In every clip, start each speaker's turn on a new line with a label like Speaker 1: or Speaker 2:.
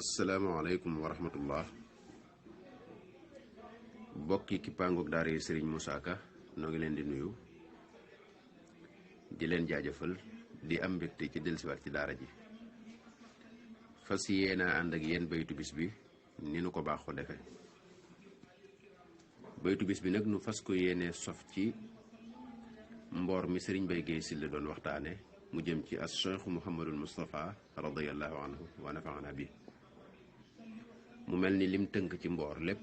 Speaker 1: asalaamaaleykum wa rahmatullah bokki kippaangoog daara yi sëriñ Moussa Ka noo ngi leen di nuyu di leen jaajëfal di am mbégte ci dellusiwaat ci daara ji fas yéena ànd ak yéen baytu bis bi ni nu ko baaxoo defe baytu bis bi nag nu fas ko yéene sof ci mboor mi sëriñ Bay Géey Sylla doon waxtaane mu jëm ci as cheikh Mouhamadul Moustapha radiyallahu anhu wa nafaana bi mu mel ni lim tënk ci mboor lépp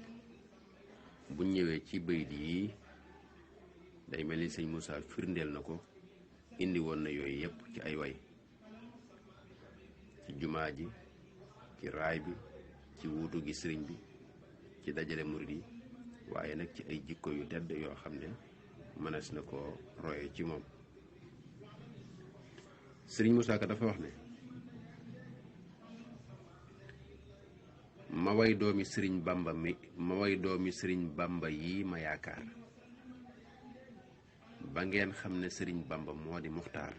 Speaker 1: bu ñëwee ci bayit yi day mel ni sëñ Moussa firndeel na ko indi woon na yooyu yépp ci ay way ci jumaa ji ci raay bi ci wuutu gi sëriñ bi ci dajale murid yi waaye nag ci ay jikko yu tedd yoo xam ne mënees na ko roye ci moom sëriñ Moussa Ka dafa wax ne ma way doomi sëriñ Bamba yi ma yaakaar ba ngeen xam ne sëriñ Bamba moo di muxtaar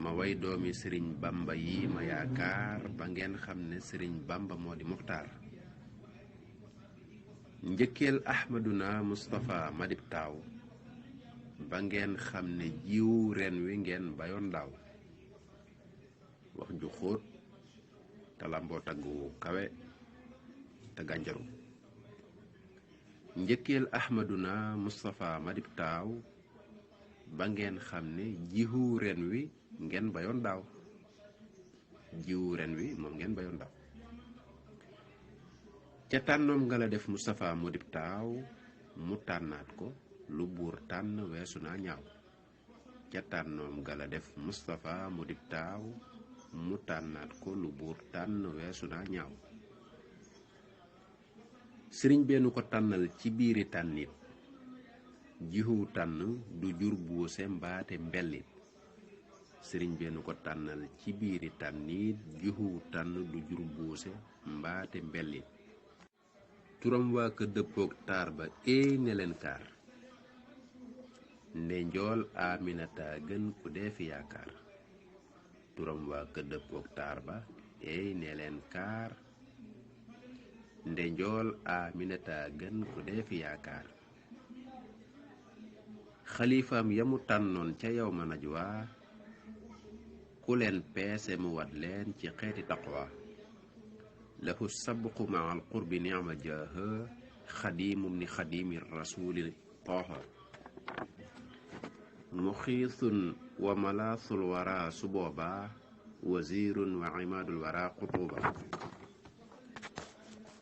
Speaker 1: ma way doomi sëriñ Bamba yi ma yaakaar ba ngeen xam ne sëriñ Bamba moo di muxtaar njëkkeel ahmaduna Moustapha madib taaw ba ngeen xam ne jiw ren wi ngeen bayoon daaw wax ju xóot te làmboo taggu kawe te gànjaru njëkkeel ahmaduna Moustapha madib taaw ba ngeen xam ne jiwu ren wi ngeen bayoon daaw jiwu ren wi moom ngeen bayoon daaw ca tànnoom nga la def Moustapha mu dib taaw mu tànnaat ko lu buur tànn weesu naa ñaaw ca tànnoom nga la def Moustapha mu dib taaw mu tànnaat ko lu buur tànn weesu naa ñaaw sëriñ benn ko tànnal ci biiri tànnit jiwu tànn du jur buuse mbaate mbellit sëriñ benn ko tànnal ci biiri tànnit jiwu tànn du jur buuse mbaate mbellit turam waa ka dëppook taar ba éey ne leen kaar nde njool Aminata gën ku dee fi yaakaar turam waa ka dëppook taar ba éey ne leen kaar nde njool Aminata gën ku dee fi yaakaar xalifaam yamu tànnoon ca yow ma najwa ku leen peese mu wat leen ci xeeti taqwa lahu sabqu ma al qurbi ni'ma jaaha xadiimum ni xadiimi rasuli taaha muxiisun wa malaasul wara su booba wazirun wa imaadul wara qutuuba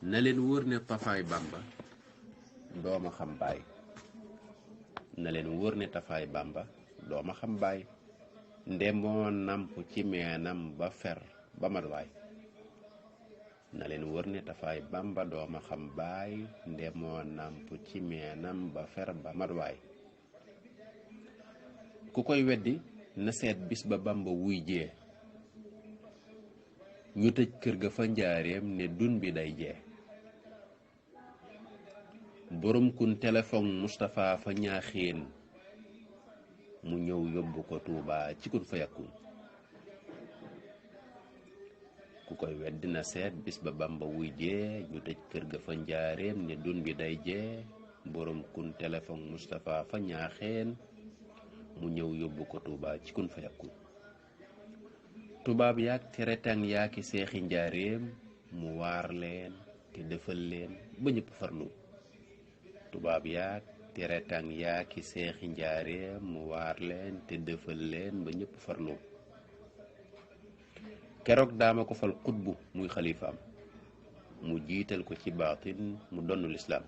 Speaker 1: na leen wóor ne tafaay Bamba dooma xam baay na leen wóor ne tafaay Bamba dooma xam baay ndemoo namp ci meenam ba fer ba mat waay na leen wër ne tafaay Bamba dooma xam baay ndemoo namp ci meenam ba fer ba matwaay ku koy weddi na seet bis ba Bamba wuy jee ñu tëj kër ga fa njaareem ne dun bi day jee borom kun téléphone Moustapha fa ñaaxeen mu ñëw yóbbu ko Tuuba ci kun fa yàkkun ku koy weddi na seet bis ba Bamba wuy jee ñu tëj kër ga fa njaareem ne dun bi day jee borom kun téléphone Moustapha fa ñaaxeen mu ñëw yóbbu ko Tuuba ci kun fa yàkkun tubaab yaak teretang yaaki seexi njaareem mu waar leen te defal leen ba ñëpp farlu tubaab yaak teretang yaaki seexi njaareem mu waar leen te defal leen ba ñëpp farlu keroog daama ko fal xutbu muy xalifaam mu jiital ko ci baatin mu donnu lislaam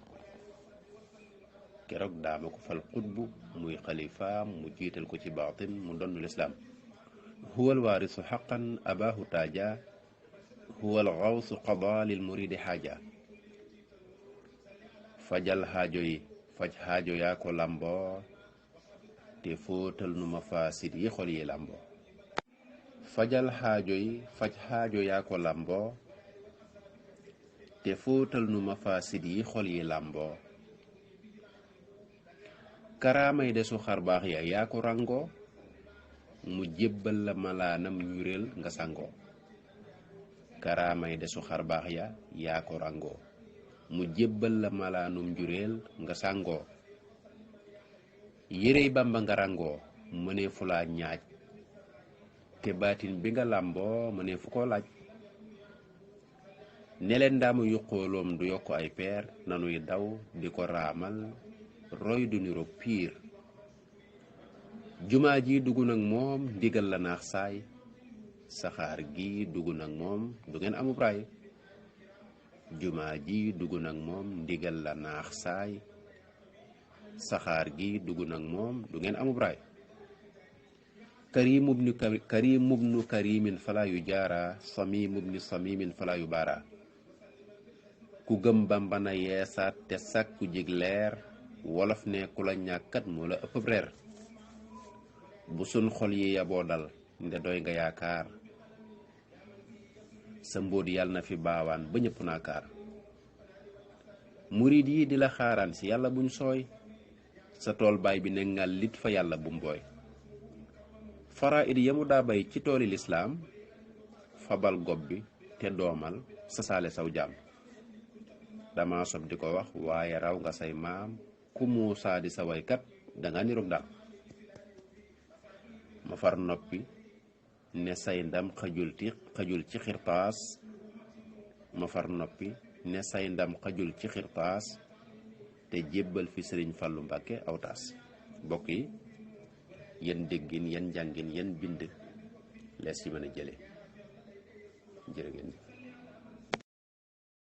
Speaker 1: keroog daama ko fal xutbu muy xalifaam mu jiital ko ci baatin mu donnu lislaam huwal waarisu xaqan abaahu taaja huwal xawsu qadaa lil muridi xaaja fajal xaajo yi faj xaajo yaa ko lamboo te fóotal nu ma faasit yi xol yi lamboo fajal xaajo yi faj xaajo yaa ko lamboo te fóotal nu ma faasit yi xol yi lamboo karaamay desu xarbaax ya yaa ko rangoo mu jébbal la malaanam ñureel nga sangoo karaamay desu xarbaax ya yaa ko ràngoo mu jébbal la malaanum njureel nga sàngoo yérey Bàmba nga ràngoo mënee fu laa ñaaj te baatin bi nga làmboo mënee fu ko laaj ne leen ndaamu yuqooloom du yokk ay peer nanuy daw di ko raamal roy du niroog piir jumaa ji dugg nag moom ndigal la naax saay saxaar gi dugg nag moom du ngeen amub raay jumaa ji dugg nag moom ndigal la naax saay saxaar gi dugg nag moom du ngeen amub raay karim ubnu karimin fala yu jaara samim ubni samimin fala yu baara ku gëm Bàmba na yeesaat te sàkku jig leer wolof ne ku la ñàkkat moo la ëpp reer bu sun xol yi yaboo dal nde doy nga yaakaar sa mbóot yàlla na fi baawaan ba ñëpp naakaar murid yi di la xaaraan si yàlla buñ sooy sa tool baay bi ne ngal lit fa yàlla bum booy faraid yamu daa bay ci tooli lislaam fabal gob bi te doomal sa saale saw jaam dama sob di ko wax waaye raw nga say maam ku muusaa di sa waykat danga niroog daal ma far noppi ne say ndam xajul ci xirtaas ma far noppi ne say ndam xajul ci xirtaas te jébbal fi sëriñ Fallu Mbàkke aw taas bokk yi yan déggin yan njàngin yan bind lees yi mën a jële jërë ngeen